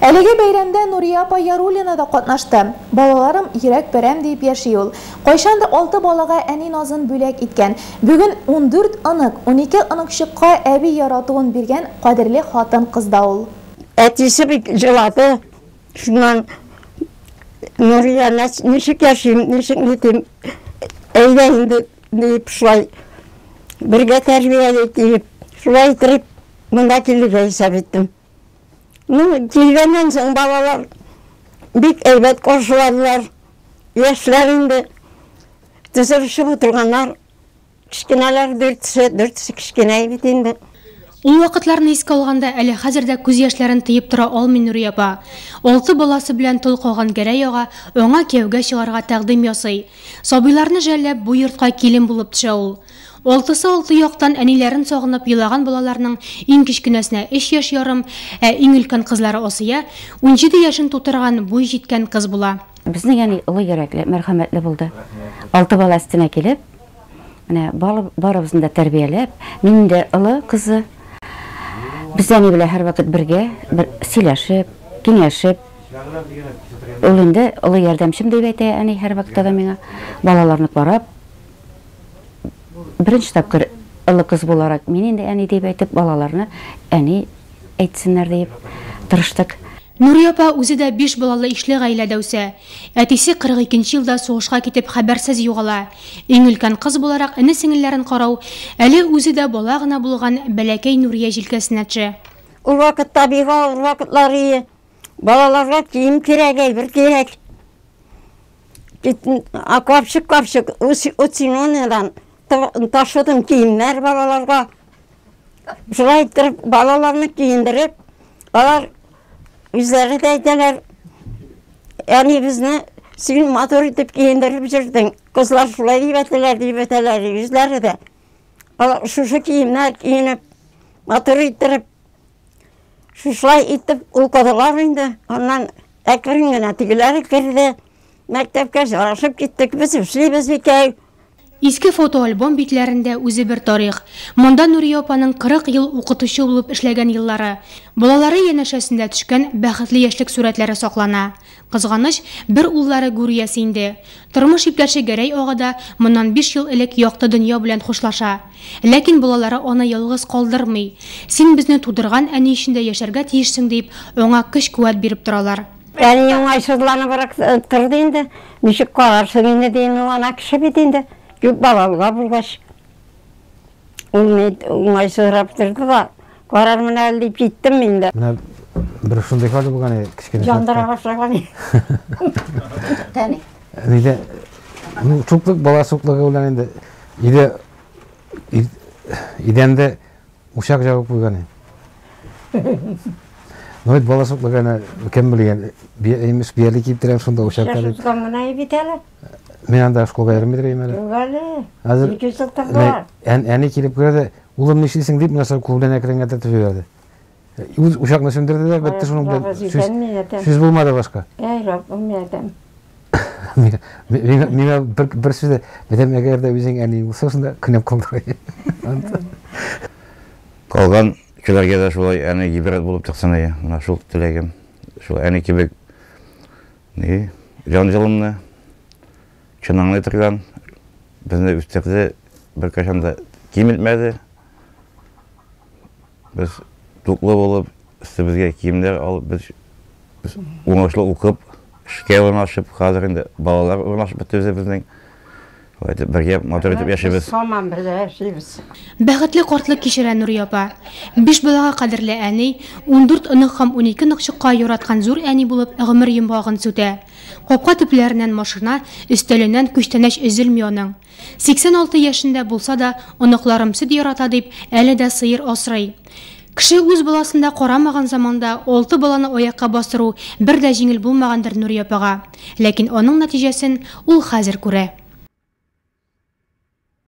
Әлеге бәйрәмдә Нурия апа Яруллина да катнашты. Балаларым йөрәк парәм диеп яши ул. Кайчандыр алты балага әни назын бүләк иткән, бүген 14 онык, 12 оныкчыкка әби яратуын биргән кадерле хатын-кыз да ул. Әтисе бик җылады. Шуннан Нурия, ничек яшим, ничек нитим, әйдә инде, диеп шулай бергә тәрбиялик диеп, шулай иттереп монда килергә исәп иттем. Ну, килгәннән соң балалар бик әйбәт каршыладылар. Яшьләр инде төзелешеп утырганнар. Кечкенәләр дүртесе, дүртесе кечкенә бит инде. Ул вакытларны искә алганда әле хәзер дә күз яшьләрен тыеп тора алмый Нурия апа. Алты баласы белән тол калган Гәрәй ага аңа кияүгә чыгарга тәкъдим ясый. Сабыйларны жәлләп бу йортка килен булып төшә ул. Алтысы алты яктан әниләрен сагынып елаган балаларның иң кечкенәсенә өч яшь ярым, ә иң өлкән кызлары Асия 17 яшен тутырган буй җиткән кыз була. Безнең әни олы йөрәкле, мәрхәмәтле булды. Алты бала өстенә килеп, менә барыбызны да тәрбияләп, мин инде олы кызы. Без әни белән һәрвакыт бергә, бер сөйләшеп, киңәшеп. Ул инде олы ярдәмчем дип әйтә әни һәрвакытта да миңа. Балаларны карап, беренче тапкыр олы кыз буларак мин инде әни дип әйтеп, балаларны әни әйтсеннәр диеп тырыштык. Нурия апа үзе дә биш балалы ишле гаиләдә үсә. Әтисе 42 елда сугышка китеп хәбәрсез югала. Иң өлкән кыз буларак эне-сеңелләрен карау әле үзе дә бала гына булган бәләкәй Нурия җилкәсенә төшә. Ул вакытта бик авыр вакытлар ие. Балаларга кием кирәк, әйбер кирәк. Капчык-капчык утсиноныдан ташыдым киемнәр балаларга. Шулай иттереп балаларны киендереп, алар үзләре дә әйтәләр, әни безне син матур итеп киендереп йөрдең. Кызлар шулай дип әйтәләр, дип әйтәләр үзләре дә. Алар шушы киемнәр киенеп, матур иттереп, шушылай итеп укыдылар инде. Аннан әкрен генә тегеләр керде. Мәктәпкә жарашып киттек, без эшлибез икәү. Иске фотоальбом битләрендә үзе бер тарих. Монда Нурия апаның 40 ел укытучы булып эшләгән еллары, балалары янәшәсендә төшкән бәхетле яшьлек сурәтләре саклана. Кызганыч, бер уллары гүр иясе инде. Тормыш иптәше Гәрәй ага да моннан 5 ел элек якты дөнья белән хушлаша. Ләкин балалары аны ялгыз калдырмый. Син безне тудырган әни өчен дә яшәргә тиешсең дип, аңа көч-куәт биреп торалар. Әни уңайсызланыбрак торды инде. Ничек карарсың инде дим, ана кеше бит инде. Күп балалыга булгач. Ул уңайсызрак торды да, карармын әле дип киттем инде. Менә бер шундый хәл булган иде, кечкенә чакта. Яндыра башлаган. Тәни. Нидә, ну, шуклык, бала шуклыгы белән инде өйдә идәндә учак ягып куйган иде. Ну, бит бала шуклыгы әнә кем белгән, имеш бияли киеп торам шунда учакта дип. Яшь узган гына бит әле. Мин анда школга йөрми идем әле. Юк әле. Хәзер Ике ел торды. Әни килеп керде дә, улым нишлисең дип, менә шул кул белән әкрен генә тотып җибәрде. Үз учакны сүндерде дә, бетте шуның белән. Сүз булмады башка. Әй, Раббым, әйтәм. Миңа бер сүз дә, әйтәм, әгәр дә үзең әни булса, шунда көнәп калдыр. Калган кешеләргә дә шулай әни гыйбрәт булып чыксын иде. Менә шул теләгем. Шул әни кебек ни җан җылымны чын аңлый торган, безне үстерде, беркайчан да киметмәде. Без туклы булып, өстебезгә киемнәр алып, без уңышлы укып, эшкә урнашып, хәзер инде балалар урнашып бетте үзебезнең. Шулай итеп бергә матур итеп яшибез. Һаман бергә яшибез. Бәхетле картлык кичерә Нурия апа. Биш балага кадерле әни, 14 онык һәм 12 оныкчыкка яраткан зур әни булып гомер йомгагын сүтә. Капка төпләреннән машина, өстәленнән күчтәнәч өзелми аның. 86 яшендә булса да, оныкларым сөт ярата дип, әле дә сыер асрый. Кеше үз баласында карамаган заманда алты баланы аякка бастыру бер дә җиңел булмагандыр Нурия апага. Ләкин аның нәтиҗәсен ул хәзер күрә.